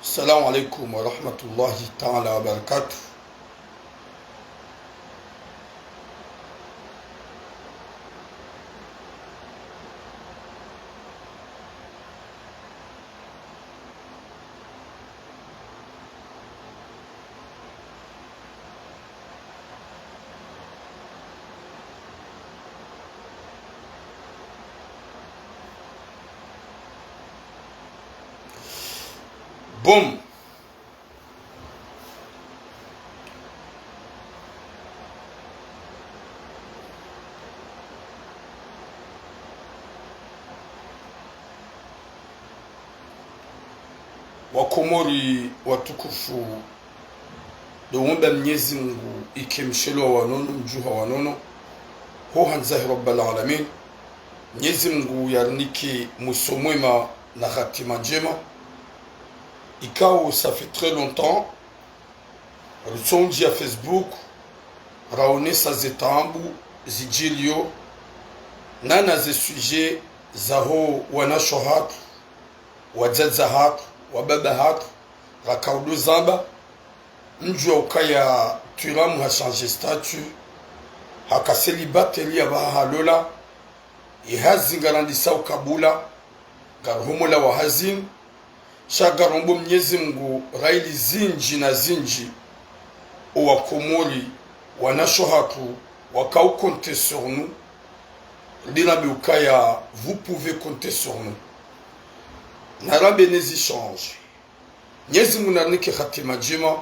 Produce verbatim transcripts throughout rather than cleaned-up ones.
السلام عليكم ورحمة الله تعالى وبركاته. Bon. Wakomori watukufu, ndo womba Mnyezi Mungu ike mshelo wa wanono, mdjuha wa wanono, ho handzahi Rabbal Alamin. Mnyezi Mungu yarinike mwiso mwema na hatima ndjema. Ikao, ça fait très longtemps, ritsondjia Facebook, raonesa ze taabu zidjilio, nana ze sujet zaho wanasho hatru, wadzadze hatru, wababa hatru, rakaudo zamba, mdjua ukaya Thuram ha changer statut, haka célibataire ya pvaha halola, ye hazi ngarandisa ukabula, ngaruhomola wa hazini, sha ngarombo Mnyezi Mungu rahili zindji na zindji, owakomori, wanasho hatru, wakao compter sur nous, ndirambe ukaya, vous pouvez compter sur nous. Narambe nezi change. Mnyezi Mungu narinike hatima ndjema,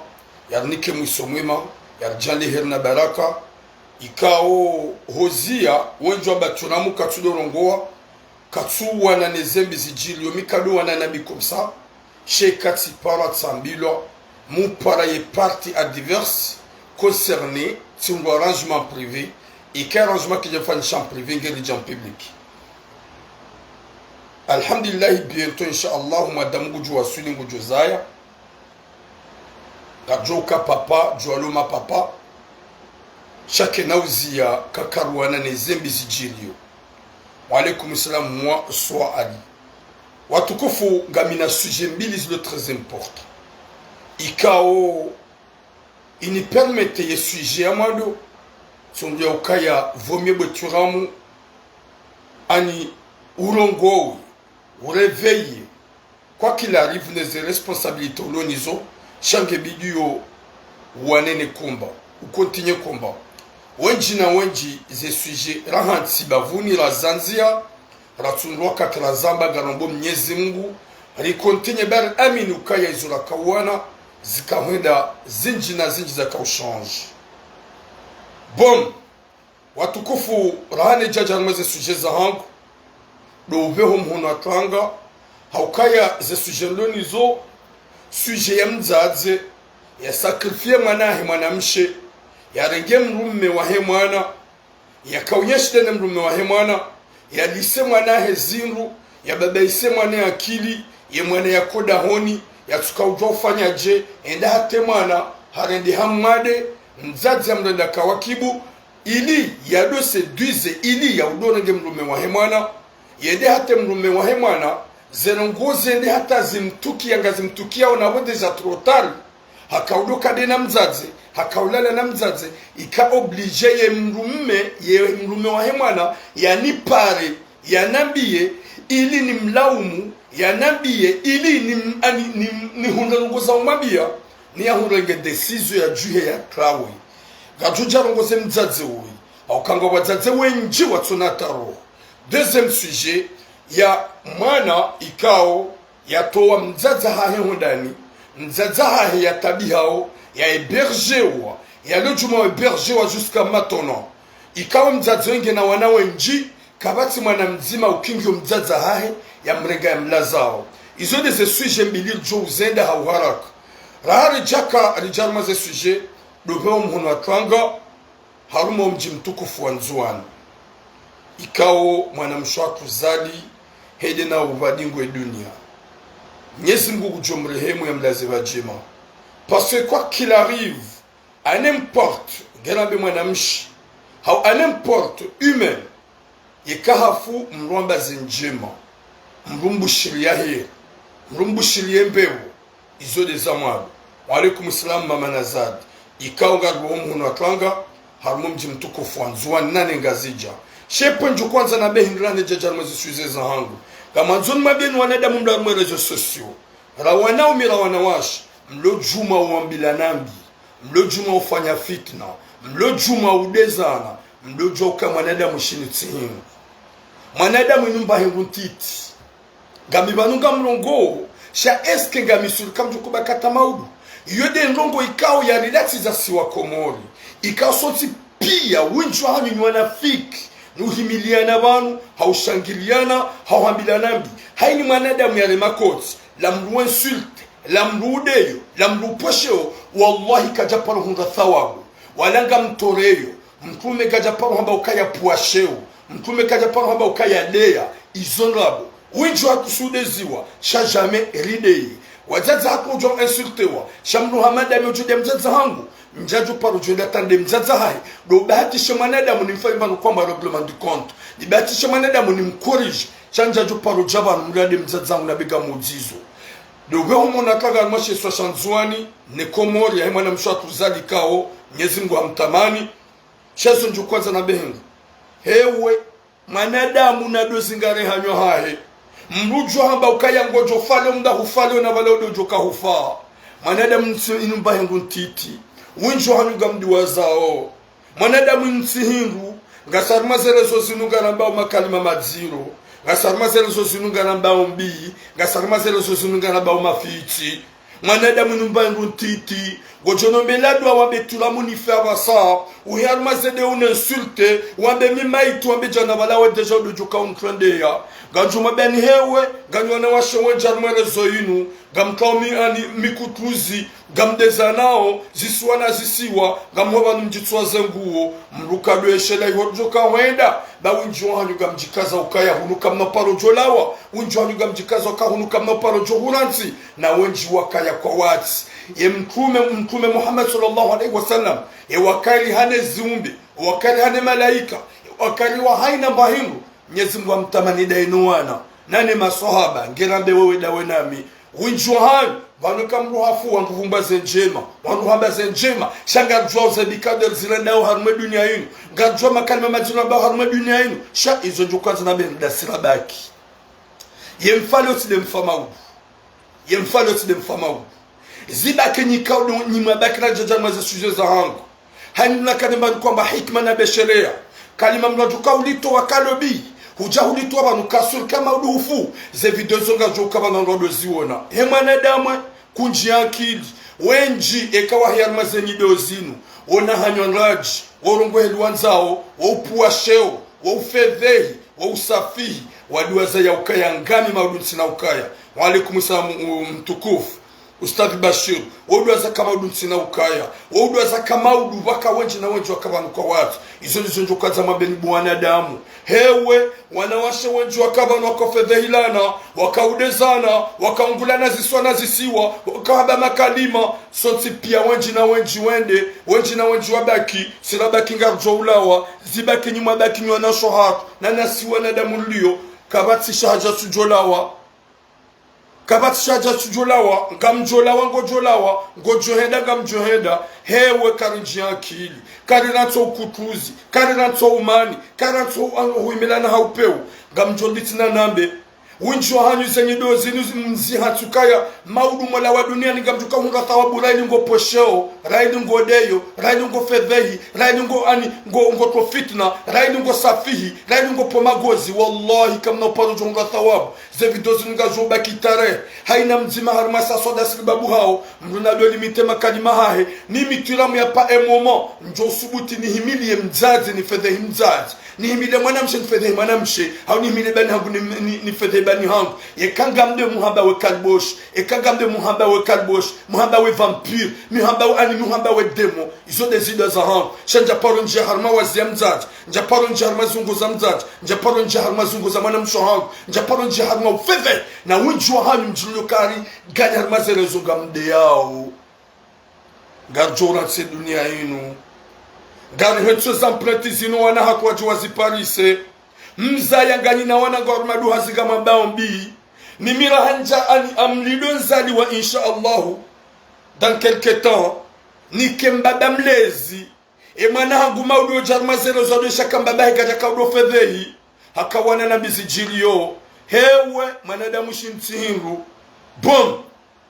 yarinike mwiso mwema, yaridjaanlie heri na baraka. Ikao hozia, wendji wamba Thuram katsudo rongoa, katsuwana ne zembi zidjilio, mi kadowana na bi comme ça, sha katsipara tsambilwa, mupara ye parties adverses concernées, tsihundru arrangement privé, ika arrangement kidjafanyisha en privé, ngeridja en public. Alhamdulillahi, bientôt, insha Allah, madamu ngudjo waswili, ngudjo zaya. Ngadjo uka papa, djo aloma papa. Sha kena uzia kakaruwana ne zembi zidjilio. Wa alaikum salam, moi, Swa Ali. Watukufu, ngamina sujet mbili zilo très important. Ikao, ini permettre ye sujet ya mwando, tsongo ya ukaya vaut mieux bwe Thuram, ani urongowe, uréveiller, quoi qu'il arrive, ne ze responsabilités ulo nizo, sha nge bidi yo wanene combat, u continuer combat. Wendji na wendji ze sujet rahantsi bavuni razandzia, ratsundrwa kati razamba ngarombo Mnyezi Mungu, ri continuer bari amini ukaya izo rakauwana, zikahwenda zindji na zindji zakauchanger. Bon, watukufu, rahane djadja harumwa ze sujet zahangu, ndo upveho mhono wa twanga, ha ukaya ze sujet nilo nizo, sujet ya mdzadze, ya sacrifier mwana wahe mwanamshe, yarenge mdrume wahe mwana, yakaunyeshide ne mdrume wahe mwana, yalise mwana wahe zindru, yababaise mwana akili, ye mwana yako dahoni, yatsuka udjua ufanya dje, ende hata mwana, harende hamwade, mdzadze amrenda kawakibu, ili yado séduire, ili yaudo renge mdrume wahe mwana, yende hata mdrume wahe mwana, ze ndrongoo zende hata zimtukia, ngazimtukiao na wo déjà trop tard, hakaudo kade na mdzadze, hakaulala na mdzadze, ika obligé ye mdrume, ye mdrume wahe mwana, yanipare, yanambie, ili nimlaumu, yanambie, ili nim-, ani-, nim-, nihundre ndrongoo za umwambia, ni yahundrenge décision ya djuhe ya trawe. Ngadjo dja rongoze mdzadze woyi, ha uka nga wadzadze wendji watsuna taro. Deuxième sujet, ya mwana ikao yatowa mdzadze hahe hondani, mdzadze hahe yatabihao, ya hébergewa, yalo djuma hébergewa jusqu'à maintenant. Ikao mdzadze wenge na wana wendji, kapvatsi mwana mdzima ukingio mdzadze hahe, yamrenga yamlazao. Izo nde ze sujet mbili ridjo uzenda ha uharaka. Raha ridjaka, ridja harumwa ze sujet, ndo upveho mhono wa twanga, harumwa omdji mtukufu wa Ndzuwani. Ikao mwanamshe wahatru Zali, hende na upvadingwe dunia. Mnyezi Mungu ngudjo mrehemu yamlaze pvadjema. Parce que quoi qu'il arrive, à n'importe, ngarambe mwanamshe, hau à n'importe humain, yeka hafu mrwamba ze ndjema, mrumbushiliya heri, mrumbushiliye mbepvo, Izo nde za mwando. Wa alaikum salam, mama Nazad. Ikao ngariwo mhono wa tanga, harumwa mdji mtukufu wa Ndzuwani nane Ngazidja. Shepvo ndjo kwandza na behindra ne djadja harumwa ze sujet zahangu. Ngamwandzo nimwambieni wanadamu mlo harumwa réseaux sociaux. Ra wanaume ra wanawashe, mlo djuma uwambilana mbi, mlo djuma ufanya fitna, mlo djuma udezana, mlo djuwa uka mwanadamu shinu tsi hindru. Mwanadamu inu mba hindru ntiti. Ngami pvanu ngamlongo, sha est-ce que ngami sûr kamdjo kubakata maudu? Iyo nde ndrongoo ikao ya relax za siwa Komori. Ikao sontsi pia, wendji wahanyu nyi wanafiki, nuhimiliana pvanu, haushangiliana, hauhambilana mbi. Haini mwanadamu yarema koti, la mdru insulte, la mdru udeyo, la mdru posheo, wallahi kadja paro hundra thawabu. Wala ngamtoreyo, mtrume kadja paro hamba ukaya pvwasheo, mtrume kadja paro hamba ukaya deya, izo ndrabo. Wendji wakusudeziwa, sha jamais rideye. Wadzadze haku udjo insultewa, sha mdru ha madame udjo de mdzadze hangu, ndjadjo paro djo enda tande mdzadze hahe, ndo ubahatishe mwanadamu nimfanye pvanu kwamba règlement de compte. Nibahatishe mwanadamu nimcorrige, sha ndjadjo paro dja pvanu mlade mdzadze hangu na bega mudzizo. Ndo pveho mona kaga harumwa she isiwa sha Ndzuwani, ne Komori, yahe mwanamshe watru zalikao, Mnyezi Mngu hamtamani, sha izo ndjo kwandza na behindra. Hewe, mwanadamu na ndo zingare hanywa hahe. Mdru djo hamba ukaya ngodjo fale, mda hufale, ona pvale udo djo kahufa. Mwanadamu ntsi inu mba hindru ntiti. Wendji wahanyu ngamdiwazao. Mwanadamu ntsi hindru, ngasi harumwa ze réseaux zinu ngarambao makalima madziro. Ngasi harumwa ze réseaux zinu ngarambao mbi, ngasi harumwa ze réseaux zinu ngarambao mafitsi. Mwanadamu inu mba hindru ntiti, ngodjo nombela dua wambe tula munife apvasa, uhe harumwa ze de une insulte, wambe mi maiti, wambe djana pvala we déjà udo djo ka untrendeya. Ngandjo mwambiani hewe, nganyi wanawashe wendji harumwa réseaux inu, ngamkao mi ani mikutuzi, ngamdezanao, zisiwa na zisiwa, ngamho pvanu mdjitswaze nguo, mdru kadweshela iho djo kahwenda, ba wendji wahanyu ngamdjikaza ukaya hunu kamna paro djo lawa, wendji wahanyu ngamdjikaza ukaya hunu kamna paro djo hurantsi, na wendji wakaya kwawatsi. Ye mtrume, mtrume Muhammad swallallahu alayhi wa sallam, ye wakali hane ziumbe, wakali hane malaika, ye wakali wa haina mba hindru, Mnyezi Mngu hamtamani daye no wana, nane maswahaba, ngerambe wewe dawe nami. Wendji wahanyu, pvanu ka mdru hafu wandru vumba ze ndjema, wandru hamba ze ndjema, sha ngaridjuwao ze bikaderi zirendao harumwa dunia inu, ngaridjuwao makalima madziro yambao harumwa dunia inu, sha izo ndjo kwandza na behindra sirabaki. Ye mfalo tsi de mfa maudu. Ye mfalo tsi de mfa maudu. Zibaki nyi kaudu nyi mwabaki na djadja mwa ze sujet zahangu. Haini nakane mbani kwamba hikima na beshereya. Kalima mdru adjo ka hulitowa kalobi. Hudja hulitowa pvanu ka sûr ka maudu hufu. Ze video zo ngazidjo ka pvanu ndo ndo ziona. He mwanadamu, kundji ankili. Wendji eka wahe harumwa ze nyido zinu. Wona hanywa ndradji. Worongoa heli wandzao. Wo upvuwa sheo. Wo ufedhehi. Wo usafihi. Wadiwaza ya ukaya ngami maudu ntsina ukaya. Wa alaikum salam, um, mtukufu. Ustadh Bashir, wo udiwaza ka maudu ntsina ukaya, wo udiwaza ka maudu pvwaka wendji na wendji waka pvanu kwawatsi. Izo ndizo ndjo kwandza mwambeni bo wanadamu. Hewe, wanawashe wendji waka pvanu waka ufedhehilana, waka udezana, waka ungulana zisiwa na zisiwa, waka hamba makalima, sontsi pia wendji na wendji wende, wendji na wendji wabaki, sirabaki ngaridjo ulawa, zibaki nyi mwabaki nyi wanasho hatru, na nasi wanadamu lilio, kapvatsi sha hadja tsudjo lawa. Kapvatsi sha hadja tsudjo lawa, ngamdjo lawa, ngodjo lawa, ngodjo henda, ngamdjo henda, hewe karindji ankili, karirantso ukutuzi, karirantso umani, karirantso u-, huimilana ha upvewu, ngamdjo nditsi na nambe. Wendji wahanyu ze nyido zinu zi-, mziha tsukaya, maudu mwalawa duniani ngamdjo ka hundra thawabu, raili ngo posheo, raili ngo deyo, raili ngo fedhehi, raili ngo ani, ngo, ngo to fitna, raili ngo safihi, raili ngo po magozi, wallahi kamna uparo djo hundra thawabu. Ze video zinu ngazidjo baki tarehi. Haina mdzima harumwa sa soda silibabu hao. Mdru na dwe limite makalima hahe. Ni mitiramu ya pa un moment. Ndjo subuti nihimiliye mdzadze, nifedhehi mdzadze. Nihimiliye mwanamshe, nifedhehi mwanamshe. Hau nihimiliye bani hangu, ni, ni, nifedhehi bani hangu. Eka ngamde muhamba we kalbosh. Eka ngamde muhamba we kalbosh. Muhamba we vampire. Muhamba we ani, muhamba we démon. Izo nde zida zahangu. Sha ndja paro ndjia harumwa wazi ya mdzadze. Ndja paro ndjia harumwa zungu za mdzadze. Ndja paro ndjia harumwa zungu za mwanamshe hangu. Ndja paro ndjia harumwa ufedhehi. Na wendji wahanyu mdjilio kari, nganyi harumwa ze réseaux ngamdeyao. Ngaridjo urantsi dunia inu. Ngari hentso ze empreintes zinu wana hatru wadji waziparise. Mzaya nganyi na wana ngwao harumwa duhazi ngamwambao mbi. Mimi rahandza ani amlido nzaliwa, insha Allahu, dans quelque temps, nike mbaba mlezi. E mwana hangu maudu odja harumwa zero zadwe shaka mbaba he gadja kaudo fedhehi, hakawana na mbizi djiliyo. Hewe, mwanadamu shintsi hindru. Bon,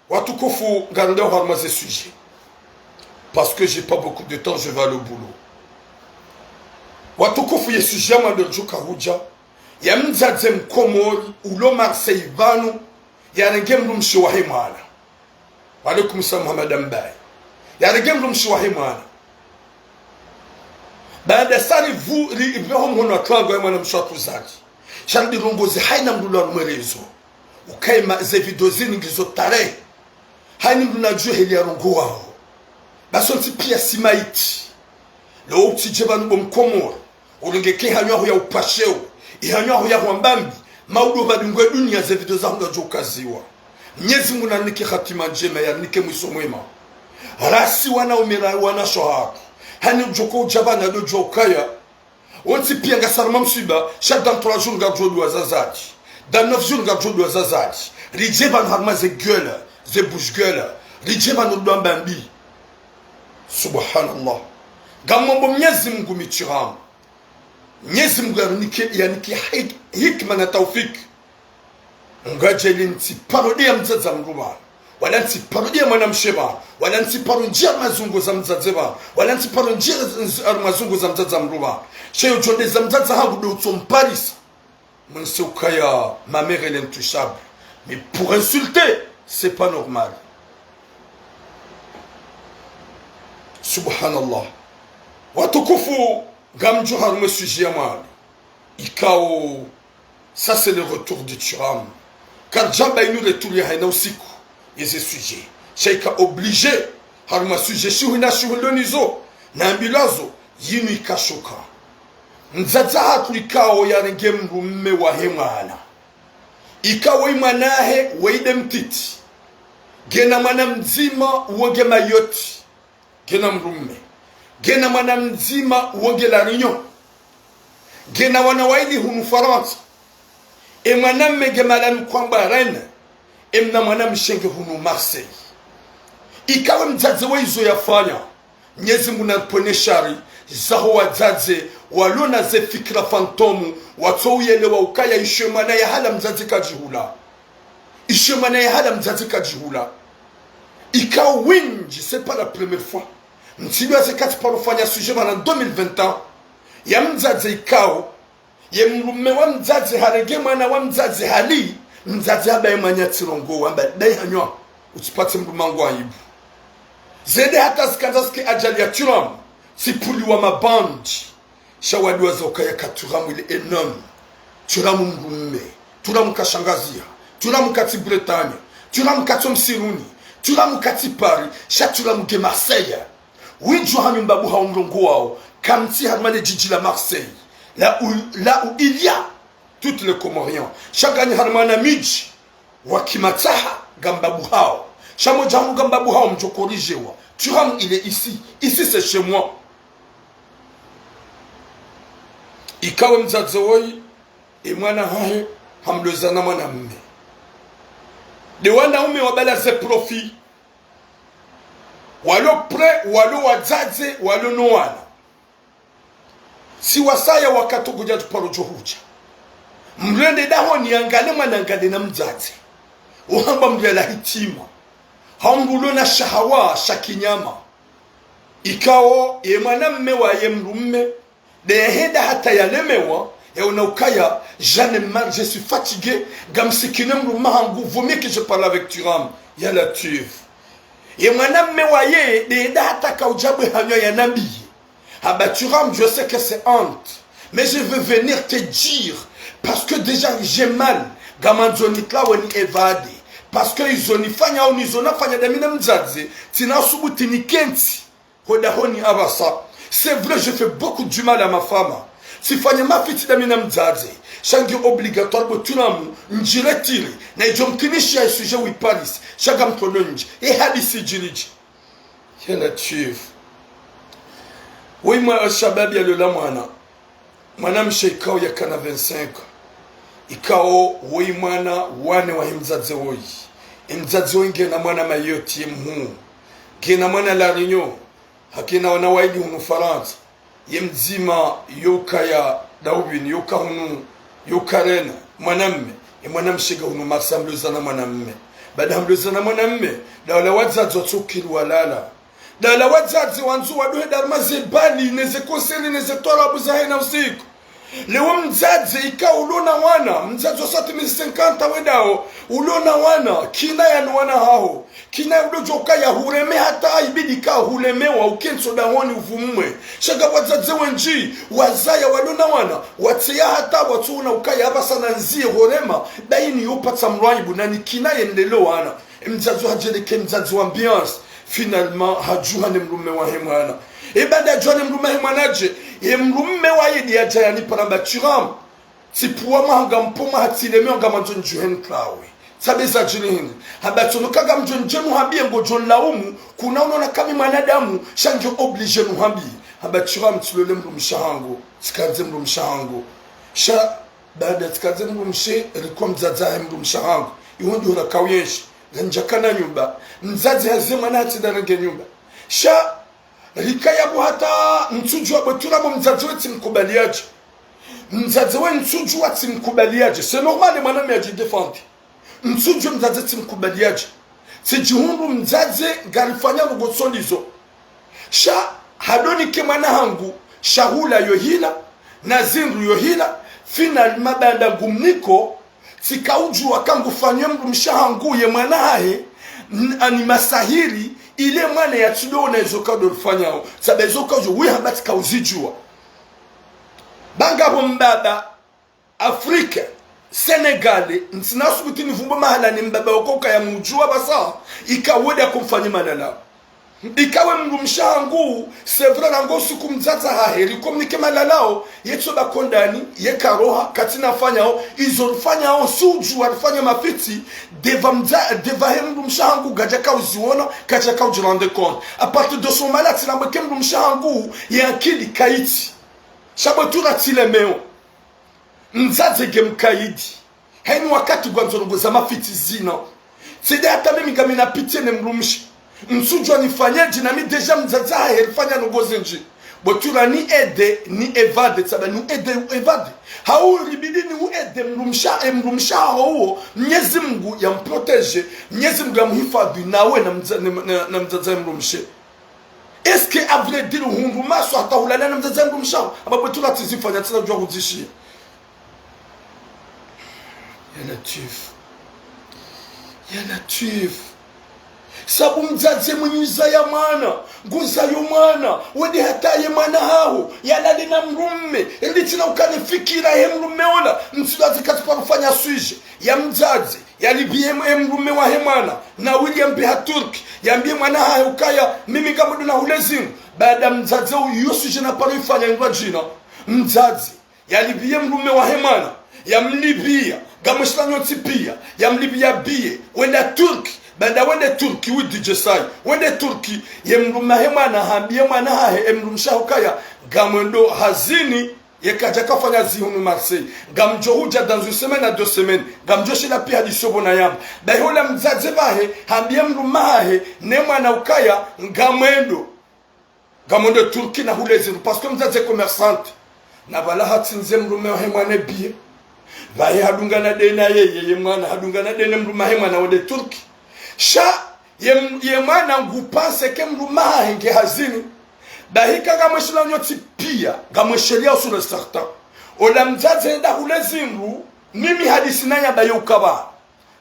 watukufu, ngarendao harumwa ze sujet. Parce que j'ai pas beaucoup de temps, je vais aller au boulot. Watukufu, ye sujet ya mwando ndjuka hudja, ya mdzadze mkomori, ulo Marseille pvanu, yarenge mdrumshe wahe mwana. Wa alaikum salam, Muhammad Ambaye. Yarenge mdrumshe wahe mwana. Baada sa rivu-, ri-, riveho mhono wa twango ya mwana mshe wa tuzali. Sha ndirongozi haina mdru la numwerezo. Ukaima ze video zini ngizo tarehi. Haina mdru nadjuwe heli yarongowaho. Basi ontsi pia si maiti. Leo utsidje pvanu bo mkomori. Urenge ke ihanywa ho ya upasheo, ihanywa ho ya hwamba mbi, maudu pvadungwe dunia ze video zaho ndo djo ukaziwa. Mnyezi Mungu nanike hatima ndjema, yanike mwiso mwema. Rasi wanaume ra wanashe wahatru. Hani udjoko udja pvanu ndo djo ukaya. Ontsi pia ngasi harumwa mswiba, sha dans trois jours ngardjo dua zazadi. Dans neuf jours ngardjo dua zazadi. Ridje pvanu harumwa ze gueule, ze bouche gueule. Ridje pvanu dua mbambi. Subhanallah. Ngamombo Mnyezi Mungu mi Tiramu. Mnyezi Mungu yanike, yanike hik-, hikima na taufik. Ngadjeli ntsi paro dia mdzadze mdru pvanu. Wala ntsi paro dia mwana mshe pvanu. Wala ntsi paro ndjia mazungu za mdzadze pvanu. Wala ntsi paro ndjia z-, z-, mazungu za mdzadze mdru pvanu. Sha yo djo nde za mdzadze hangu ndo utso mparisa. Mwense ukaya, ma mère elle est intouchable. Mais pour insulter, c'est pas normal. Subhanallah. Watukufu, ngamdjo harumwa sujet ya mwando. Ikao, ça c'est le retour de Tiramu. Kardjamba inu retour ya haina usiku. Yeze sujet. Sha ika obligé, harumwa sujet shihwi na shihwi ndo nizo. Na ambilazo, yinu ikashuka. Mdzadze hatru ikao yarenge mdrume wahe mwana. Ikao i mwana he weyi nde mtiti. Ngena mwana mdzima uwo nge Mayotte. Ngena mdrume. Ngena mwana mdzima uwo nge La Réunion. Ngena wana waili hunu Farantsa. E mwana mme nge mahala nukwamba Rennes. E mna mwana mshe nge hunu Marseille. Ikao e mdzadze we izo yafanya. Mnyezi Mungu nampvwene shari, zaho wadzadze, walo na ze fikira fantôme, watso uyelewa ukaya ishe mwana yahala mdzadze kadjihula. Ishe mwana yahala mdzadze kadjihula. Ikao windji, c'est pas la première fois. Mtsidwa ze katsi paro fanya sujet pvanu deux mille vingt et un. Ya mdzadze ikao, ye mdrume wa mdzadze harenge mwana wa mdzadze hali, mdzadze hamba ye mwana tsirongowa, hamba ndayi hanywa, utsipatse mdrume wangu aibu. Zende hata zikandza zike ajali ya Tiramu, tsipuliwa mabandi. Sha wadjuwa za ukaya ka Tiramu il est un homme. Tiramu mdrume. Tiramu ka Shangazia. Tiramu katsi Bretagne. Tiramu katsi msiruni. Tiramu katsi Paris. Sha Tiramu nge Marseille. Widjuwa hanyu mbabu hawo mrongowawo, kamtsi harumwa le djidji la Marseille, là où, là où il y a toutes les Comoriens. Sha nganyi harumwa na midji wa kimatsaha nga mbabu hawo. Sha modja hangu nga mbabu hawo mdjo corrigéwa. Tiramu il est ici. Ici c'est chez moi. Ikao e mdzadze woyi, e mwana hahe, hamlweza na mwana mme. Nde wanaume wabala ze profit. Walo prêt, walo wadzadze, walo no wana. Tsi wasaya wakati ngudja tsi paro djo hudja. Mdru yende dahoni yangale mwana yangale na mdzadze. Uhamba mdru yala hitima. Hau mdru ulo na shahawa, sha kinyama. Ikao, ye mwana mme waye mdrume, nde yahenda hata yalemewa, yaona ukaya, j'en ai marre, je suis fatigué, ngamsikine mdrume hangu, vaut mieux que je parle avec Tiramu, ya Latwif. Ye mwana mme waye, nde yenda hata kaudja bwe hanywa yanambiye. Hamba Tiramu, je sais que c'est honte, mais je veux venir te dire, parce que déjà j'ai mal, ngamandzo nitlawe ni évadé, parce que izo nifanya au nizo nafanya dami na mdzadze, tsina usubuti nikentsi. Ho dahoni apvasa. C'est vrai, je fais beaucoup du mal à ma femme. Tsifanya mafitsi dami na mdzadze. Sha ngi obligatoire bo Tiramu, ndjiretire. Na idjo mkinishiya e sujet wi Paris. Sha ngamtono ndji. E hadisi djiri dji. Ya Latwif. Woyi mwa shababi yalola mwana. Mwana mshe ikao yakana vingt-cinq ans. Ikao woyi mwana wa ne wahe mdzadze woyi. Ye mdzadze woyi ngena mwana Mayotte ye mhuu. Ngena mwana La Réunion. Hakena wana wayili hunu Farantsa. Ye mdzima yo ukaya Darwin, yo uka hunu, yo uka Rennes, mwanamme. Ye mwanamshe nga hunu Marseille hamlweza na mwanamme. Baada hamlweza na mwanamme, daula wadzadze watsokiri walala. Daula wadzadze wandzo wadrohe daruma ze bali, ne ze konseri, ne ze twarabu za hayina usiku. Leo mdzadze ikao ulo na wana, mdzadze wa soixante mille cinquante wendao, ulo na wana, kina yanu wana haho. Kina udjo djuwa ukaya hureme hata ibidi ka hulemewa ukentsi dahoni uvumwe. Sha nga wadzadze wendji, wazaya walo na wana, watseya hata watsuona ukaya apvasa na ndziye horema, bayini yo upatsa mrwaibu, nani kina yendelo wana. Mdzadze hadjele ke mdzadze wa ambiance. Finalement, hadjuha ne mrume wahe mwana. Ye baada hadjuha ne mrume wahe mwana dje, ye mrume waye ndi yadja yani paramba tiramu. Tsipvuwa mwaha nga mpvo mwaha tsilemewa ngamandzo ndjuhe ntrawe. Tsabe zadjiri hindri. Hamba tsono ka ngamdjo ndje nuhambiye ngodjo nlaumu, kuna unoona ka mi mwanadamu, sha nge obligé nuhambiye. Hamba tiramu tsilole mdrumshe wahangu, tsikandze mdrumshe wahangu. Sha baada tsikandze mdrumshe, riko mdzadze wahe mdrumshe wahangu. Iho ndiho rakao yenshi, nganidjakana nyumba. Mdzadze haze mwana hatsi ndarenge nyumba. Sha rikaya bo hata ntsudjuwa bo turamu mdzadze we tsimkubaliya dje. Mdzadze we ntsudjuwa tsimkubaliya dje. C'est normal mwanamme yadjidéfendre. Ntsudjuwa mdzadze tsimkubaliya dje. Tsidjihundru mdzadze ngarifanya ndrongo tsi ndizo. Sha hadonike mwana wahangu, shahula yo hila, na zindru yo hila, finalement baanda ngumniko, tsika udjuwa ka ngufanyiye mdrumshe wahangu ye mwana wahahe, n-, ani masahiri, ile mwana yatsidjoona izo ka udjo rifanyao. Tsabe izo ka udjo, wi hamba tsika uzidjuwa. Ba ngapvo mbaba, Afrika, Sénégal, ntsina subuti nivumbo mahala ni mbaba wako ukaya mudjuwa basa, ika wende akomfanyi malalao. Ika we mdrumshe wahangu, c'est vrai, rangu usiku mdzadze wahahe, rikomunike malalao, yetso ba kondani, yeka roha, katsina fanyao, izo rifanyao, tsi udjuwa rifanya mafitsi, devant mdza-, devant he mdrumshe wahangu, kadjaka uziona, kadjaka udji rendre compte. À partir de ce moment-là, tsilambwe ke mdrumshe wahangu, ye ankili kayitsi. Sha bo turamu tsilemewa. Mdzadze nge mkaidi. Hayini wakati ngwandzo ndrongo za mafitsi zina. Tsi nde hata mimi ngamina pitié ne mdrumshe. Ntsudjuwa nifanye dje nami déjà mdzadze wahahe rifanya ndrongo zindji. Bo turamu ni aidé, ni évadé, tsabe ni aidé, ni évadé. Hau ribidi ni uaidé mdrumshe, e mdrumshe wahaho uwo, Mnyezi Mungu yamprotégé, Mnyezi Mungu yamhifadhwi nawe na mdza-, na, na, na mdzadze wahe mdrumshe. Est-ce que, à vrai dire, hundru maso hata hulala na mdzadze wahe mdrumshe waho? Amba bo turamu tsizifanya, tsina udjuwa kudzishiya. Ya Latwifu. Ya Latwifu. Sabu mdzadze mwenyi uzaya mwana, nguzayo mwana, wende hata ye mwana waho, yalale na mdrume, ndi tsina ukana fikira he mdrume ola, mtsilazi katsi paro fanya sujet, ya mdzadze, yalipviye em-, emdrume wahe mwana, na wili yambe ha Turki, yambiye mwana wahahe ukaya, mimi ngamdjo na hule zinu. Baada mdzadze uyo sujet na paro ifanya indwa djina. Mdzadze, yalipviye mdrume wahe mwana, yamlipviya, ngamweshila nyontsi piya, yamlipviya billet, wenda Turki, baada wende Turki, wi D J Sai, wende Turki, ye mdrume wahe mwana, hambiye mwana wahahe, emdrumshe waho ukaya, ngamwendo hazini, ye kadjaka fanya zi hunu Marseille. Ngamdjo hudja dans une semaine à deux semaines. Ngamdjo shila piya hadisi yo pvo nayamba. Bahi ola mdzadze pvahe, hambiye mdrume wahahe, ne mwana ukaya, ngamwendo. Ngamwendo Turki na hule zindru. Parce que mdzadze commerçante. Na pvala hatsindze mdrume wahe mwana billet. Pvahe hadungana deni yeye, ye mwana, hadungana deni mdrume wahe mwana wende Turki. Sha, ye m-, ye mwana ngu pensé ke mdrume wahahe nge hazini. Bahi ka ngamweshila nyontsi piya, ngamwesheleya sûr et certain. Ola mdzadze nda hule zindru, mimi hadisi nayamba yo ukaya.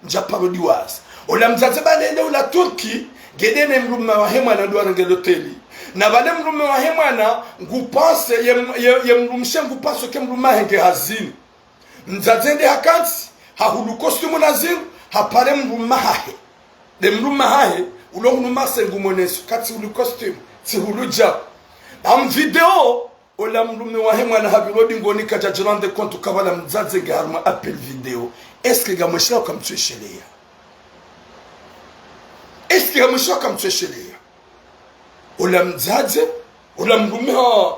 Ndja paro diwaza. Ola mdzadze baanda yende hula Turki, nge deni mdrume wahe mwana ndo warenge loteli. Na pvale mdrume wahe mwana, ngu pensé, ye m-, ye, ye mdrumshe ngu pensé ke mdrume wahe nge hazini. Mdzadze nde hakantsi, hahulu costume na zindru, hapare mdrume wahahe. Nde mdrume wahahe, ulo hunu Marseille ngumoneso, katsi hulu costume, tsi hulu dja. Ba mu vidéo, ola mdrume wahe mwana hapvilo dingoni kadja dji rendre compte ka pvala mdzadze nge harumwa appel vidéo. Est-ce que ngamweshila uka mtsuesheleya? Est-ce que ngamweshila uka mtsuesheleya? Ola mdzadze, ola mdrume ha,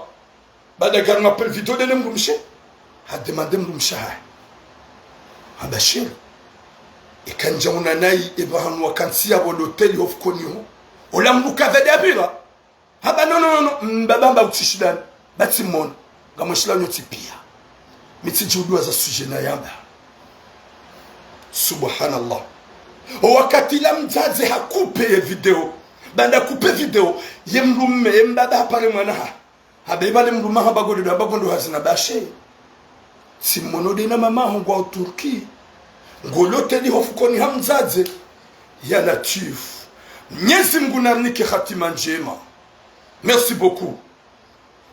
baada nge harumwa appel vidéo nde ne mdrumshe, ha demandé mdrumshe wahahe. Hamba sheri. Eka ndja una nayi, eba hanu wakantsi yapvo loteli hofukoni ho. Ola mdru kavede apvira. Hamba no, no, no, no. Mbaba hamba utsishindane. Ba tsimona. Ngamweshila nyontsi piya. Mi tsidjuwa za sujet nayamba. Subhanallah. O wakati la mdzadze hakupe ye video. Baanda kupe video. Ye mdrume, ye mbaba hapvare mwana ha. Hamba ibale mdrume hamba ngolelo hamba ngondo hazi na bashe. Tsimwono de na mama ho ngwao Turki. Ngo loteli hofukoni ha mdzadze. Ya Latif. Mnyezi Mngu namnike hatima ndjema. Merci beaucoup.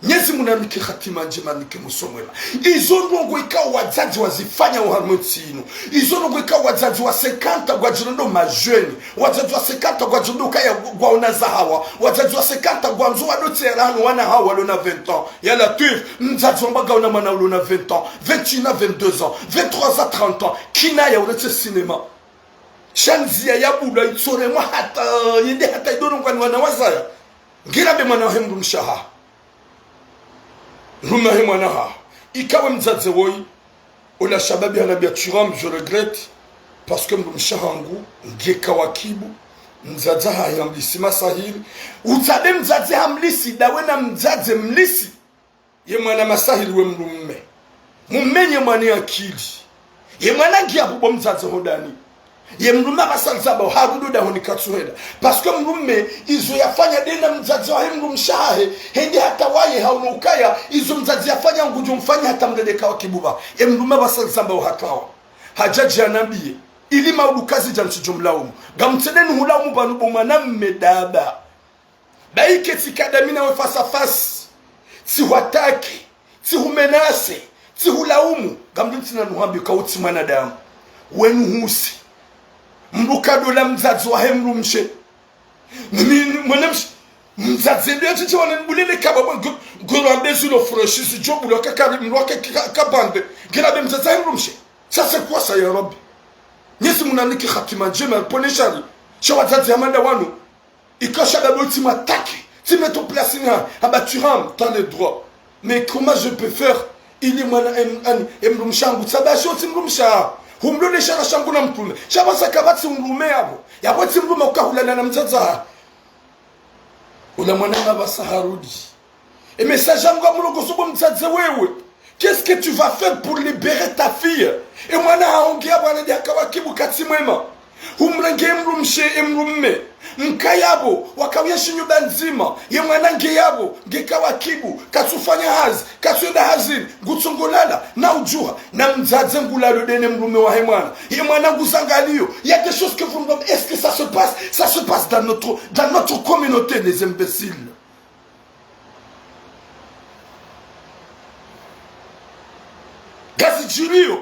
Mnyezi Mngu namnike hatima ndjema, nike mwiso mwema. Izo ndrongo ikao wadzadze wazifanya oharumwa entsi inu. Izo ndrongo ikao wadzadze wa cinquante ngwadjirendo majeunes. Wadzadze wa cinquante ngwadjirendo kaya ngwaona za hawa. Wadzadze wa cinquante ngwandzo wadotsi ya rahanu wana hawa walona vingt ans. Ya Latif, mdzadze wamba ngaona mwana ulona vingt ans, vingt et un ans, vingt-deux ans, vingt-trois ans, trente ans. Kinaya uletse cinéma. Sha ndziya ya bulwa itsoremwa hata, yende hata idono ngwani wana wazaya. Ngirambe mwana wahe mdrumshe haho. Mdrume wahe mwana haho. Ika we mdzadze woyi. Ola shababi hanambia tu ram, je regrette. Parce que mdrumshe hangu, nge kawakibu. Mdzadze hahe hamlisi masahiri. Utsabe mdzadze hamlisi, dawe na mdzadze mlisi. Ye mwana masahiri we mdrume. Mumenye mwana ye akili. Ye mwana ngiya bubo mdzadze hodahoni. Ye mdrume apvasa lizamba harudi dahoni katsuhenda. Parce que mdrume izo yafanya de na mdzadze wahe mdrumshe hahe. Hende hata waye haono ukaya. Izo mdzadze yafanya ngudjo mfanya hata mdru de kawakibu ba. Ye mdrume apvasa lizamba uhatwawa. Hadjadji hanambiye. Ili maudu kazidja ntsidjo mlaumu. Ngamtsende nuhulaumu pvanu bo mwanamme daba. Baike tsikada mi nawe face à face. Tsihwatake, tsihumenase, tsihulaumu. Ngamdjo ntsina nuhambi ka utsi mwanadamu. Wenu husi. Mdru kadola mdzadze wahe mdrumshe. Mimi mwanamshe. Mdzadze ndo yatsitsi wana nibulele kaba bwa ngo-, ngoro ambezi lo freshi si djo bulwa kakari mdru wake ka-, kabande. Ngirambe mdzadze wahe mdrumshe. Ça c'est quoi ça ya Rabbi? Mnyezi Mngu namnike hatima ndjema, pvone shari. Sha wadzadze hama nda wanu. Ika shababi tsimwatake, tsimwetso place ni ha, hamba tu ram, t'as le droit. Mais comment je peux faire? Ili mwana em-, ani, emdrumshe hangu, tsabashi otsi mdrumshe. Humlole shara shangu na mdrume. Sha apvasa kapvatsi mdrume yapvo. Yapvo tsi mdrume ukahulana na mdzadze. Ola mwana apvasa harudi. E message yangu ngamlongozo bo mdzadze wewe. Qu'est-ce que tu vas faire pour libérer ta fille? E mwana haho nge yapvo ana de hakawakibu katsi mwema. Humrenge emdrumshe emdrume. Nka yapvo, wakawuya shinyu ba ndzima. Ye mwana nge yapvo, nge kawakibu, katsufanya hazi, katsuenda hazini, ngutsongolala, na udjuha, na mdzadze ngulalo de ne mdrume wahe mwana. Ye mwana nguzangaliyo. Il y a des choses que vous ne, est-ce que ça se passe? Ça se passe dans notre, dans notre communauté, les imbéciles. Ngazidjiriyo.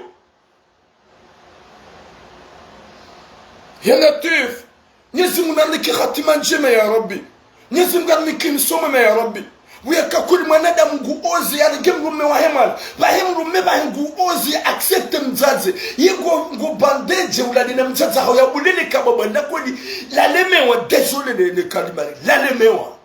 Ya Latif. Mnyezi Mngu namnike hatima ndjema ya Rabbi. Mnyezi Mngu namnike mwiso mwema ya Rabbi. Wuyaka kuli mwanadamu nguozi, yarenge mdrume wahe mwana. Pvahe mdrume pvahe nguozi, accepte mdzadze. Ye ngo, ngo bandedje ulale na mdzadze haho ya bulele kaba bwa nda kweli. Lalemewa, désolé le, le kalima. Lalemewa.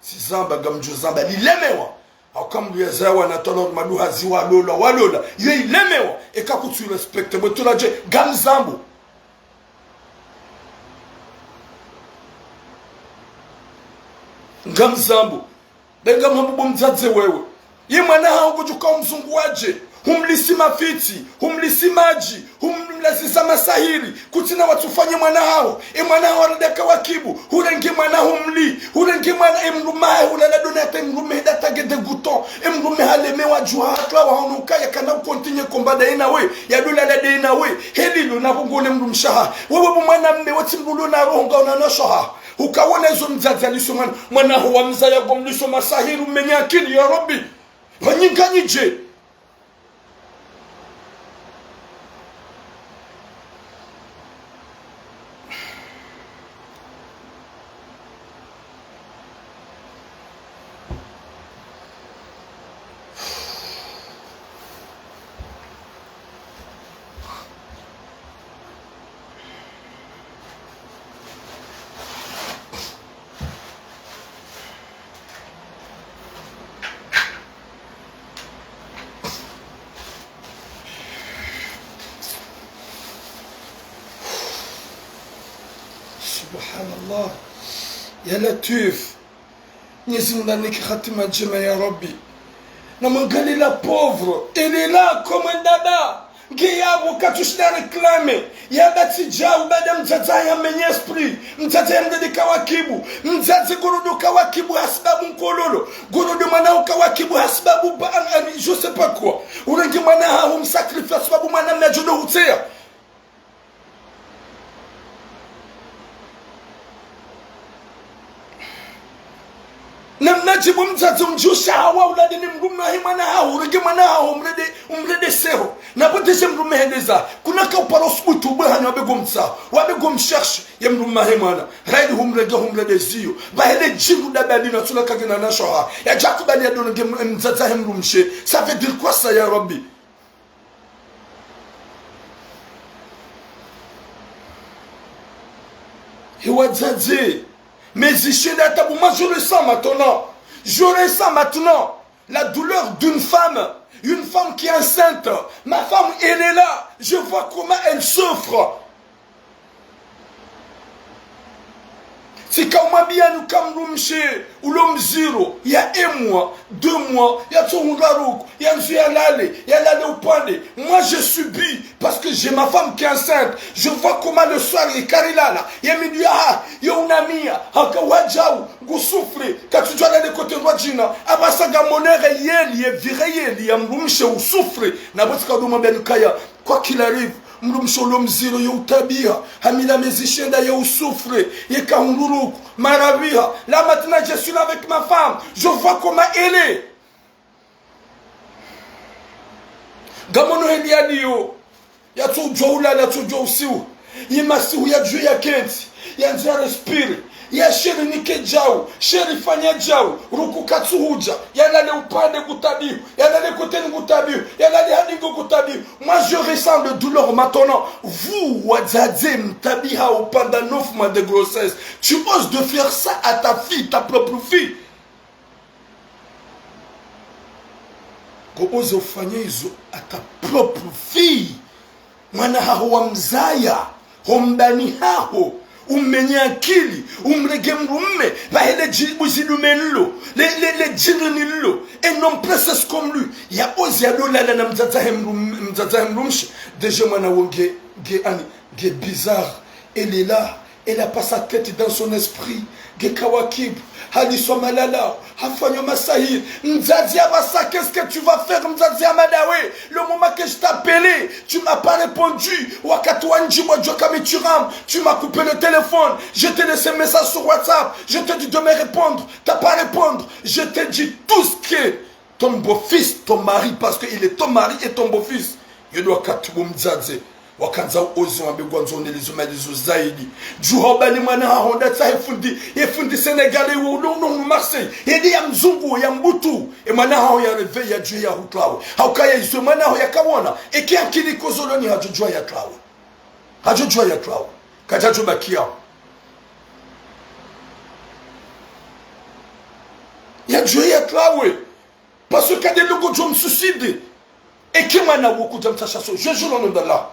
Tsi zamba ngamdjo zamba lilemewa. Hauka mdru ya zaya wana tolo maduha zi walola, walola. Yo ilemewa. Eka kutsu respecte. Bwe tula dje, ngamzambo. Ngamzambo. Be ngamhambo bo mdzadze wewe. Ye mwana haho ngudjuka umzungu wadje. Humlisi mafitsi, humlisi madji, humlaziza masahiri, kutsina watsufanye mwana haho. E mwana haho arada kawakibu, hurenge mwana humli, hurenge mwana emdrume hahe, hulala dona hata emdrume heda tage dégoûtant, emdrume halemewa djuha hatwa wahono ukaya kana ucontinuer combat daye nawe, yadolala daye nawe, helilo na bongole mdrumshe hahe. Wewe bo mwanamme, wetsi mdru ulo na roho ngaona na shoha. Ukawona izo mdzadze aliso mwana, mwana haho wamzaya ngomliso masahiri, umenye akili ya Rabbi. Wanyinganyidje. Subhanallah. Ya Latwif. Mwenyezi Mungu nanike hatima ndjema ya Rabbi. Na mwangalie la pauvre. Elle est là comme un dada. Nge yapvo katsushinda réclamer. Yapvatsi djau baada mdzadze ya mwenye esprit. Mdzadze ya mdede Kawakibu. Mdzadze ngorudi Kawakibu hasibabu nkololo. Ngorudi mwana wa Kawakibu hasibabu ba, an, an, je sais pas quoi. Urenge mwana haho msacrifice hasibabu mwana mnadjo ndo hutseya. Na mnadjibu mdzadze undjusha hawa ulade ni mdrume wahe mwana haho, urenge mwana haho, umlede, umlede seho. Na pvo ndeshe mdrume hendeza, kuna ka uparo subutu ubwe hanyo wabego mtsa, wabego mcherche, ye mdrume wahe mwana. Raili humrenge humlede ziyo. Pvahele djindu dabali na tsula kagina na shoha. Yadjakubali yadonge m-, mdzadze wahe mdrumshe. Ça veut dire quoi ça, ya Rabbi? He wadzadze, mais zishenda tabu, moi je ressens maintenant. Je ressens maintenant la douleur d'une femme, une femme qui est enceinte. Ma femme, elle est là. Je vois comment elle souffre. Tsika umwambia nuka mdrumshe, ulo mdziro, ya un mois, deux mois, yatsohundra ruku, yandzo yalale, yalale upande. Moi, je subis, parce que j'ai ma femme qui est enceinte. Je vois comment le soir, yeka rilala, ye midru yaha, yo unamia, haka wadjau, ngu souffre, katsudjua lale kote ndrwadjina, apvasa ngamonere yeli, ye vire yeli, ya mdrumshe u souffre, na pvo tsika udumwambia nukaya, quoi qu'il arrive, mdrumshe ulo mdziro ye utabiha, hamila mezi shenda ye usouffre, ye kahundru ruku, marabiha. Là maintenant, je suis là avec ma femme, je vois comment elle est. Ngamono heli yaliyo, yatsudjua ulala, yatsudjua usiu. Ye masihu yadjuwe yakentsi, yandze ya respire. Ya chéri nike djau, chéri fanya djau, ruku katsuhudja, yalale upande ngutabihu, yalale koteni ngutabihu, yalale hadingo ngutabihu. Moi, je ressens de douleur maintenant. Vous, wadzadze mtabihao pendant neuf mois de grossesse, tu oses de faire ça à ta fille, ta propre fille. Ngo oser ufanye izo à ta propre fille. Mwana haho wamzaya, ho mbani haho, ummenye akili, umrenge mdrume, pvahele dji-, buzidume nlo, le, le, le djini nlo, un homme princesse comme lui, ya oser yadolala na mdzadze wahe mdrum-, mdzadze wahe mdrumshe, déjà mwana wo nge, nge ani, nge bizarre, elle est là, elle a pas sa tête dans son esprit. Nge Kawakibu, haliswa malala, hafanywa masahiri. Mdzadze ya pvasa, qu'est-ce que tu vas faire, mdzadze ya madawe? Le moment que je t'appelais, tu m'as pas répondu. Wakati wandjibu wa djoka mituramu, tu m'as coupé le téléphone. Je t'ai laissé un message sur WhatsApp. Je t'ai dit de me répondre. T'as pas répondu. Je t'ai dit tout ce que ton beau-fils, ton mari, parce que il est ton mari et ton beau-fils. Yo ndo wakati wo mdzadze wakandza uozi wambe ngwandzo unelezo maelezo zaidi. Djuha ubali mwana haho ndatsahe fundi, ye fundi Sénégalais wo uno, uno, uno Marseille. Yende ya mzungu, ya mbutu. E mwana haho ya réveil, yadjuwe ya hutrawe. Haukaya izo e mwana haho yakawona, eke akili kozoloni hadjodjuwa yatrawe. Hadjodjuwa yatrawe. Kadjadjo bakiya. Yadjuwe yatrawe. Parce que kade longo djo msuicide. Eke mwana wo kudja mtsasha so-, je jure au nom d'Allah.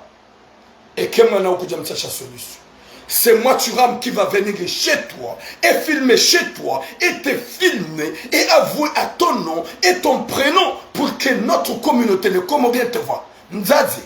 Eke mwana wo kudja mtsasha solution. C'est Mathuram qui va venir chez toi et filmer chez toi et te filmer et avouer à ton nom et ton prénom pour que notre communauté, les Comoriens, te voient. Mdzadze,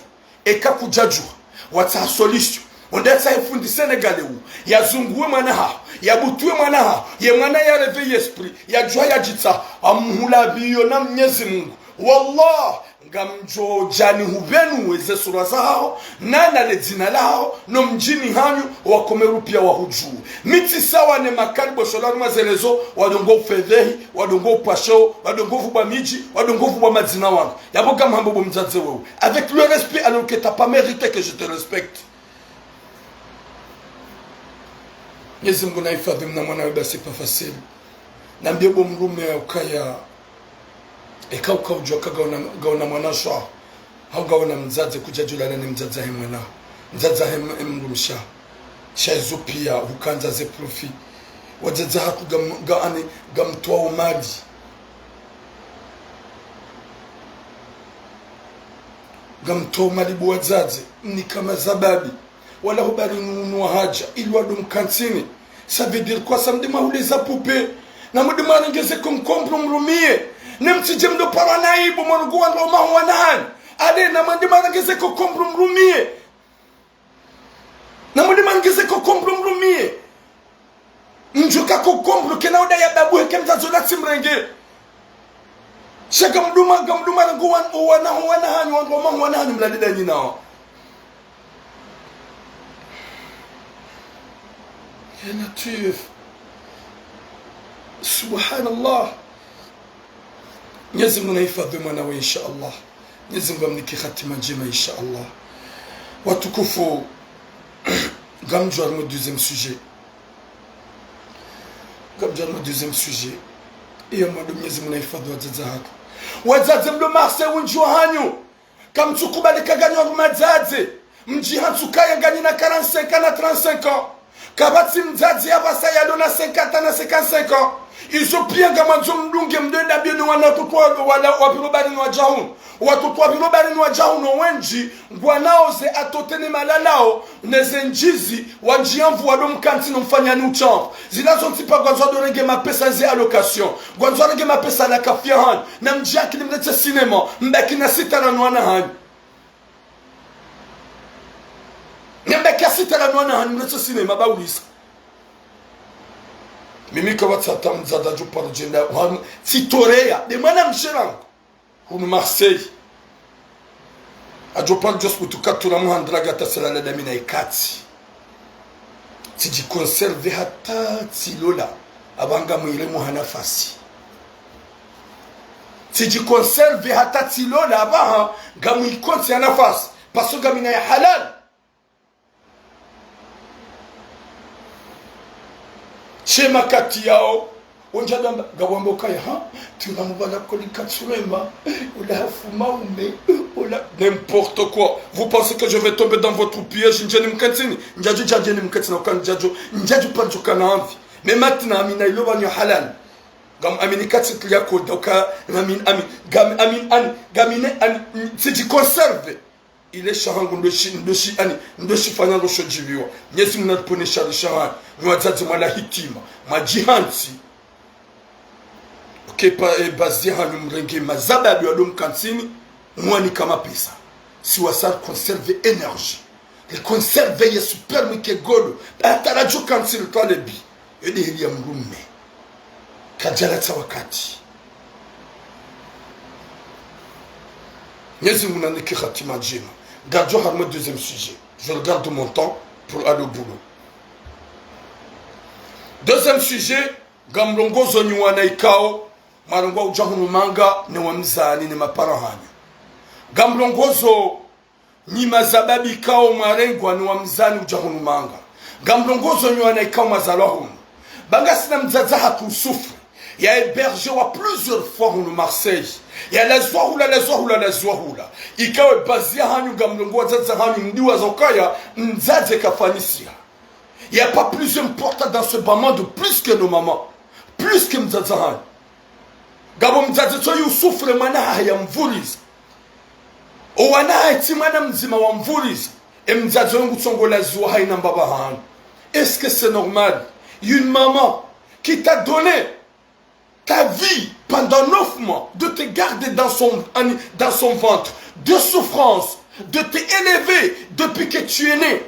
eka kudjadjuha, watsaha solution. Wende watsahe fundi Sénégalais wu, yazunguwe mwana haho, yabutuwe mwana haho, ye mwana ya réveil esprit, yadjuha yadjitsaha, amuhula pviyo na Mnyezi Mungu. Wallah, ngamdjo djani hupvenu weze sura zahaho, nana le dzina lahaho, no mdjini hanyu, wakomeru piya wahudjuwe. Mi tsi sawa ne makalibosho la harumwa ze réseaux, wadongo ufedhehi, wadongo upasho, wadongo uvubwa midji, wadongo uvubwa madzina wanu. Yapvo ngamhambo bo mdzadze wewe. Avec le respect, alors que t'as pas mérité que je te respecte. Mnyezi Mungu nahifadhi mna mwana we basi pas facile. Nambie bo mdrume ukaya, eka uka udjuwa ka ngawona, ngawona mwana sha. Hau ngawona mdzadze kudjadjulana ne mdzadze he mwana. Mdzadze he m-, he mdrumshe. Sha izo piya, hukandza ze profit. Wadzadze hatru ngam-, nga ane, ngamtwao mali. Ngamtwao mali bo wadzadze, mnika mazababi. Wala hubari nunu hadja, ili wado mkantsini. Ça veut dire quoi ça? Mdima hule za poupée. Na mdima rengeze concombre mrumie. Ne mtsidje mdo parwa na aibu, mwarongoa wandru wa mahu wana hanyu. Allez, na mdima rengeze concombre mrumie. Na mdima rengeze concombre mrumie. Mdjuka concombre kena uda ya babu heke mzazo la tsimrenge. Sha ngamduma, ngamduma ngo wan-, wana, wana hanyu, wana, wana, wana hanyu mlali da nyinao. Ya Latif. Subhanallah. Mwenyezi Mungu nahifadhwi mwana we, insha Allah. Mwenyezi Mungu amnike hatima ndjema, insha Allah. Watukufu, ngamdjo harimwa deuxième sujet. Ngamdjo harimwa deuxième sujet. Iyo mwando Mwenyezi Mungu nahifadhwi wadzadze hatru. Wadzadze mdo Marseille wendji wa hanyu. Kamtsukubali ka nganyi wandru madzadze. Mdji hantsu kaya nganyi na quarante-cinq ans na trente-cinq ans. Kapvatsi mdzadze ya pvasa yalo na cinquante ans na cinquante-cinq ans. Izo pia ngamwandzo mdunge mdo enda biyo ni wana watoto walo wala wapviro bari ni wadja hunu. Watoto wapviro bari ni wadja hunu wendji, ngwanao ze atote ne malalao, ne ze ndjizi, wandji ya mvu wado mkantsini mfanyani utshamvu. Zila zontsi pa ngwandzo wado renge mapesa ze allocation. Ngwandzo warenge mapesa la kafiya hanyu. Na mdji akili mletse cinéma, mbaki na sitara no wana hanyu. Nyamba kia sitara no wana hanyu mletse cinéma ba ulisa. Mimi kapvatsi hata mdzadze adjo paro djenda, hanu, tsitoreya, de mwana mshe rangu. Hunu Marseille. Adjo paro djo subutu katura muhandra gata sela la damina ikatsi. Tsidji conserver hata tsilola, apvaha ngamwire muha nafasi. Tsidji conserver hata tsilola, apvaha ngamwikontsi ya nafasi. Parce que ngamina ya halal. She makati yao, wendji adamba, ngawambo kaya, ha? Tuna mubala koli katsurema, ula hafu maume, ula, n'importe quoi. Vous pensez que je vais tomber dans votre piège? Ndjeni mkantsini, ndjadjo, ndjadjo ni mkantsini, uka ndjadjo, ndjadjo paro djo kana anvi. Mais maintenant, amina ilo pvanu halal. Ngam amini katsi tlia koda, uka, ngamin, amin, ngam, amin, an, ngamine, an, tsidji conserver. Ile shahangu ndoshi, ndoshi, ani, ndoshi fanya ndosho djibiwa. Mwenyezi Mungu nariponeshe le shahangu. Ni wadzadze mwala hitima. Mwadjihantsi. Ok, pa, eh, bazi hanyu mrenge mazababi wado mkantsini, mwanika mapesa. Si wasari conserver énergie. Le conserver ye supermarché godo. Batara djo kantsini twalebi. Yo de heli ya mrume. Kadjala tsa wakati. Mwenyezi Mungu nanike hatima ndjema. Ngamdjo harimwa deuxième sujet. Je regarde mon temps pour aller au boulot. Deuxième sujet, ngamlongozo nyi wana ikao, mwarongoa udja hunu manga ne wamzani ne mapara hanyu. Ngamlongozo nyi mazababi ikao mwarengwa ni wamzani udja hunu manga. Ngamlongozo nyi wana ikao mwazalwa hunu. Ba ngasina mdzadze hatru souffre. Ya hébergé wa plusieurs fois hunu Marseille. Ya lazwa hula, lazwa hula, lazwa hula. Ikao bazi ya hanyu ngamlongoa wadzadze hanyu mdiwaza ukaya, mdzadze kafanyisiha. Il y a pas plus important dans ce bas monde, plus que nos mamans, plus que mdzadze hanyu. Ngapvo mdzadze tso yu souffre mwana hahe ya mvuriza. O wana hahe tsi mwana mdzima wa mvuriza. E mdzadze wangu tsongo laziwa haina mbaba hanyu. Est-ce que c'est normal? Une maman qui t'a donné ta vie pendant neuf mois, de te garder dans son, dans son ventre, de souffrance, de t'élever depuis que tu es né.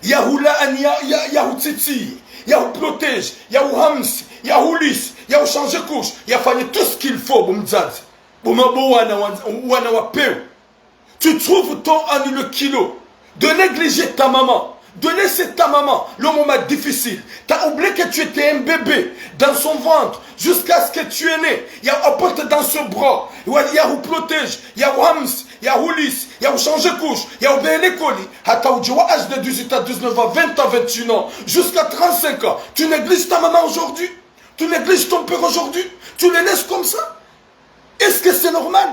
Ya hula ani ya, ya, ya hutsitsi, ya huprotège, ya huhamsi, ya hulisi, ya huchanger couche, ya fanye tout ce qu'il faut, bo mdzadze. Bo ma, bo wana, wana, wana wa peu. Tu trouves ton, ani, le kilo de négliger ta maman, de laisser ta maman le moment difficile. T'as oublié que tu étais un bébé dans son ventre jusqu'à ce que tu es né. Ya apporte dans ce bras. Ya, ya huprotège, ya huhamsi, ya hulisi, ya huchanger couche, ya hupvele koli. Hata udje wa âge de dix-huit à dix-neuf ans, vingt ans, vingt et un ans, jusqu'à trente-cinq ans. Tu négliges ta maman aujourd'hui. Tu négliges ton père aujourd'hui. Tu les laisses comme ça. Est-ce que c'est normal?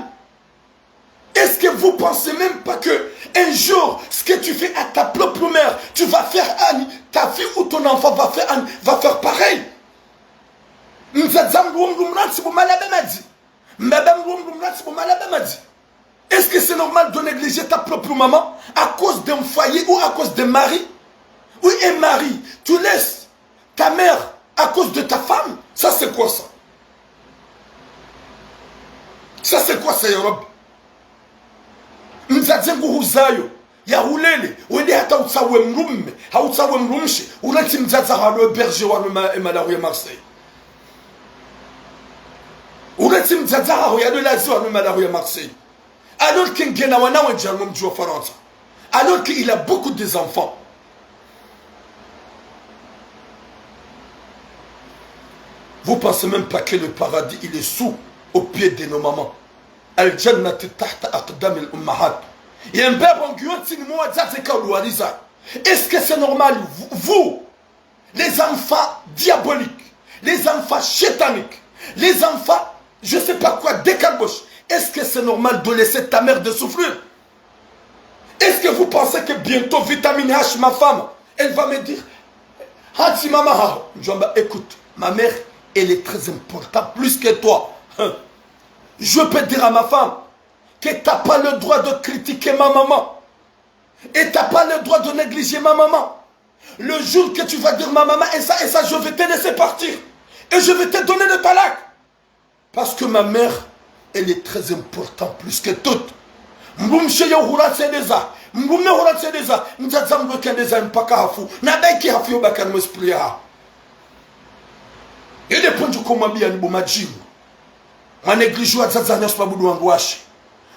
Est-ce que vous pensez même pas que un jour, ce que tu fais à ta propre mère, tu vas faire à ta fille ou ton enfant va faire, va faire pareil? Mdzadze mdru wo mdru mrantsi bo malabe madzi. Mbaba mdru wo mdru mrantsi bo malabe madzi. Est-ce que c'est normal de négliger ta propre maman à cause d'un foyer ou à cause d'un mari? Oui, un mari, tu laisses ta mère à cause de ta femme? Ça, c'est quoi ça? Ça, c'est quoi ça, ya Rabbi? Mdzadze nguhuzayo, yahulele, wende hata utsawe mdrume, hau utsawe mdrumshe, uretsi mdzadze haho yado héberger wanu ma-, emalahu ya Marseille. Uretsi mdzadze haho yado laziwa wanu emalahu ya Marseille. Alors que ngena wana wendji harumwa mdji wa Farantsa. Alors qu'il a beaucoup des enfants. Vous pensez même pas que le paradis, il est sous, au pied de nos mamans. Al-jannatu tahta aqdamil ummahat. Yembe bongiyo ntsini mwa wadzadze kauluwariza. Est-ce que c'est normal, vous, vous, les enfants diaboliques, les enfants chétaniques, les enfants, je sais pas quoi, décabochés, est-ce que c'est normal de laisser ta mère de souffrir? Est-ce que vous pensez que bientôt Vitamine H, ma femme, elle va me dire, Hati mama haho, ndjwamba, écoute, ma mère, elle est très importante, plus que toi. Hein. Je peux dire à ma femme que t'as pas le droit de critiquer ma maman. Et t'as pas le droit de négliger ma maman. Le jour que tu vas dire ma maman et ça, et ça, je vais te laisser partir. Et je vais te donner le talaq. Parce que ma mère, elle est très importante plus que toute. Mdrumshe yo huratsedeza, mdrume huratsedeza, mdzadze mdru kendeza mpaka hafu. Na baki hafu yo baka harumwa esprit yaho. Yende pvondze ko mwambiya ni bo madjini. Mwa négligé wadzadze wanyu sababu ndo wandru washe.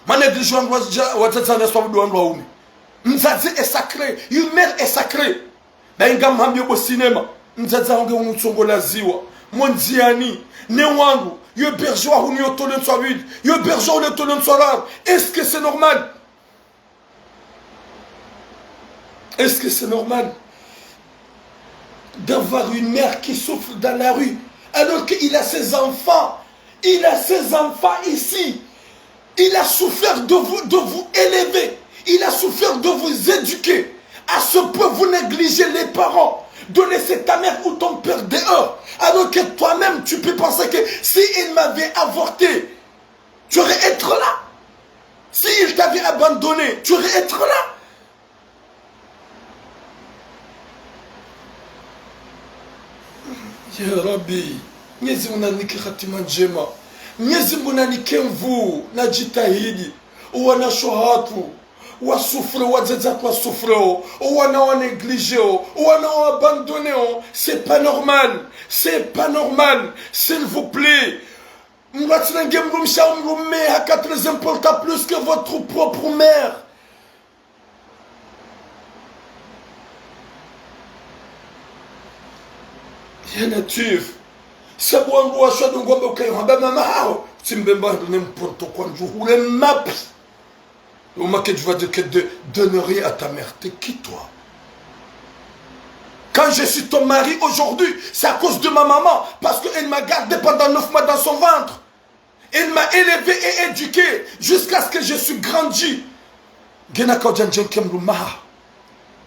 Mwa négligé wandru wadja-, wadzadze wanyu sababu ndo wandru waume. Mdzadze est sacré, une mère est sacrée. Bahi ngamhambiyo bo cinéma, mdzadze waho nge unu tsongo laziwa, mo ndziani, ne wandru, yo héberger wa hunu yo tole ntswa mbili, yo héberger wa hunu yo tole ntswa raru. Est-ce que c'est normal? Est-ce que c'est normal d'avoir une mère qui souffre dans la rue alors qu'il a ses enfants, il a ses enfants ici, il a souffert de vous, de vous élever, il a souffert de vous éduquer. À ce point, vous négligez les parents, de laisser ta mère ou ton père dehors, alors que toi-même, tu peux penser que si il m'avait avorté, tu aurais été là. Si il t'avait abandonné, tu aurais été là. Ya Rabbi, Mwenyezi Mungu nanike hatima ndjema. Mwenyezi Mungu nanike nvuu, nadjitahidi. Owana sho hatru, wa souffre, wadzadze watru wa souffre o, owana wa négligé o, owana wa abandonné o, c'est pas normal, c'est pas normal, s'il vous plaît. Mdru atsinenge mdrumshe hau mdrume haka très important plus que votre propre mère. Ya Latwif. Sabu wandru washe wadungwa mbe ukayi hamba mama haho. Tsi mbe mba n'importe quoi ndjuhule mapi. Au moins que tu vas dire que de, de ne rien à ta mère. T'es qui, toi? Quand je suis ton mari aujourd'hui, c'est à cause de ma maman, parce qu'elle m'a gardé pendant neuf mois dans son ventre. Elle m'a élevé et éduqué jusqu'à ce que je suis grandi. Ngena kaudja ndjenke mdrume haho.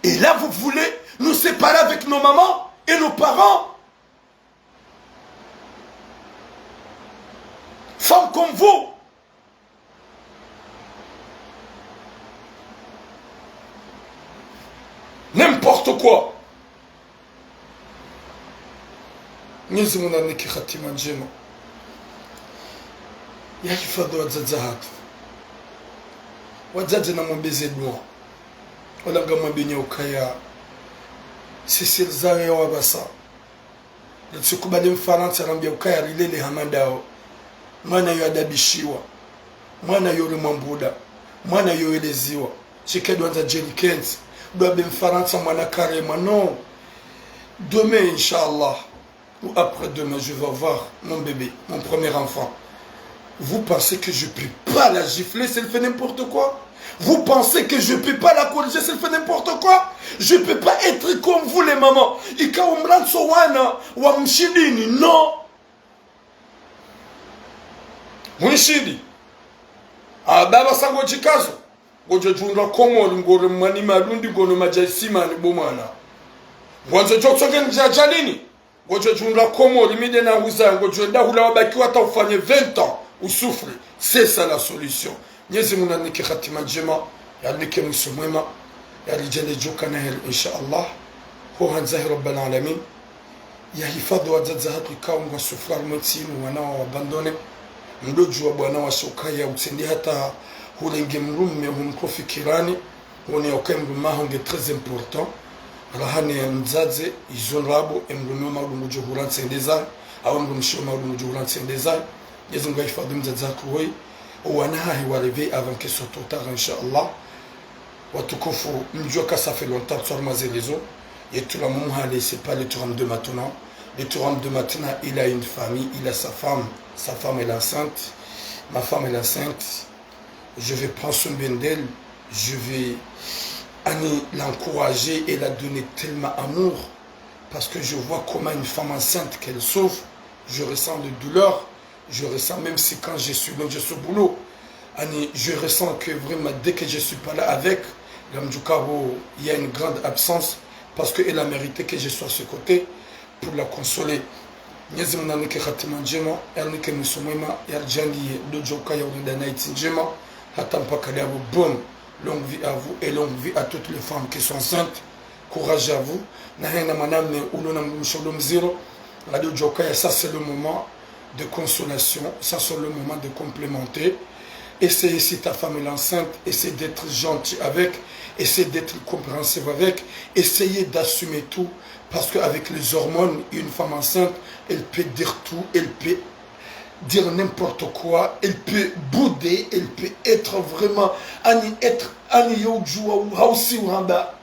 Et là, vous voulez nous séparer avec nos mamans et nos parents? Femmes comme vous. N'importe quoi. Mwenyezi Mungu nanike hatima ndjema. Yahifadhwi wadzadze hatru. Wadzadze namwambe ze dua. Wala ngamwambe nyi ukaya Cécile Zawe ya wapvasa. Ritsikubali Mfarantsa nambiya ukaya rilele hama ndawo. Mwana yo adabishiwa. Mwana yo rimwa mbuda. Mwana yo eleziwa. Shike dwandza djeli kenzi. Dwa be Mfarantsa mwana karemwa. Non. Demain, Inch'Allah, ou après-demain, je vais voir mon bébé, mon premier enfant. Vous pensez que je peux pas la gifler si elle fait n'importe quoi? Vous pensez que je peux pas la corriger si elle fait n'importe quoi? Je peux pas être comme vous les mamans. Ika umrantso wana wa mshidini, non. Munshidi. Ah, baba sango djikazo. Ngodjo djundra Komori, ngore mwani malundi, ngono madjaisimani bo mwana. Ngwandzo djo tsoke ndja djalini. Ngodjo djundra Komori, mi nde na huza, ngodjo enda hula wabaki hata ufanye vingt ans, usouffre. C'est ça la solution. Mwenyezi Mungu nanike hatima ndjema, yanike mwiso mwema, yaridjaanlie djo kana heri, Inch'Allah. Ho handza he Rabbal Alamin, ya hifadhwi wadzadze hatru ikao ngwa souffrir harumwa entsi inu, wana wa abandonné. Mdru udjuwa bwana washe ukaya utsende hata hulenge mdrume humtro fikirani, wone ya ukaya mdrume waho nge très important. Raha ne mdzadze, izo ndrabo, emdrume wa maulungu djo hula ntsende zahe, au emdrumshe wa maulungu djo hula ntsende zahe. Mwenyezi Mungu ahifadhwi mdzadze hatru hoyi, owana hahe wa réveil avant que soit trop tard, inshallah. Watukufu, mdjuwa ka ça fait longtemps tsari mwa ze réseaux. Ye tula mumu hale, c'est pas le Turam de maintenant. Le Turam de maintenant, il a une famille, il a sa femme. Sa femme, elle est enceinte. Ma femme, elle est enceinte. Je vais prendre soin d'elle. Je vais, ani, l'encourager et la donner tellement amour. Parce que je vois comment une femme enceinte qu'elle souffre. Je ressens de douleur. Je ressens même si quand je suis loin, je suis au boulot. Ani, je ressens que vraiment, dès que je suis pas là avec, ngamdjuwa bo, il y a une grande absence parce qu'elle a mérité que je sois à ses côtés pour la consoler. Mwenyezi Mungu nanike hatima ndjema, yanike mwiso mwema, yaridjaanliye ndo udjo ukaya ulinda na entsi ndjema, hata mpaka leo. Bonne longue vie à vous et longue vie à toutes les femmes qui sont enceintes. Courage à vous. Na hayina mwanamme ulo na mdrumshe ulo mdziro, ngudjo ukaya, ça c'est le moment de consolation, ça c'est le moment de complémenter. Essayez, si ta femme est enceinte, essayez d'être gentil avec, essayez d'être compréhensif avec, essayez d'assumer tout, parce qu'avec les hormones, une femme enceinte, elle peut dire tout, elle peut dire n'importe quoi, elle peut bouder, elle peut être vraiment, ani, être, ani, yo udjuwa, hausi uhamba.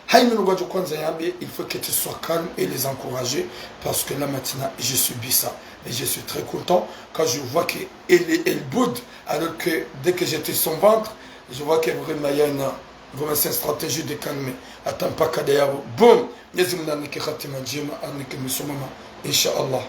Hayina nungu wadjo kwanza yambe, il faut que tu sois calme et les encourager, parce que là maintenant, je subis ça. Mais je suis très content quand je vois que elle, elle boude, alors que dès que j'étais son ventre, je vois que vraiment, il y a une, vraiment, c'est une stratégie de calmer. Hata mpaka leo. Bon, Mwenyezi Mungu nanike hatima ndjema, anike mwiso mwema, inshallah.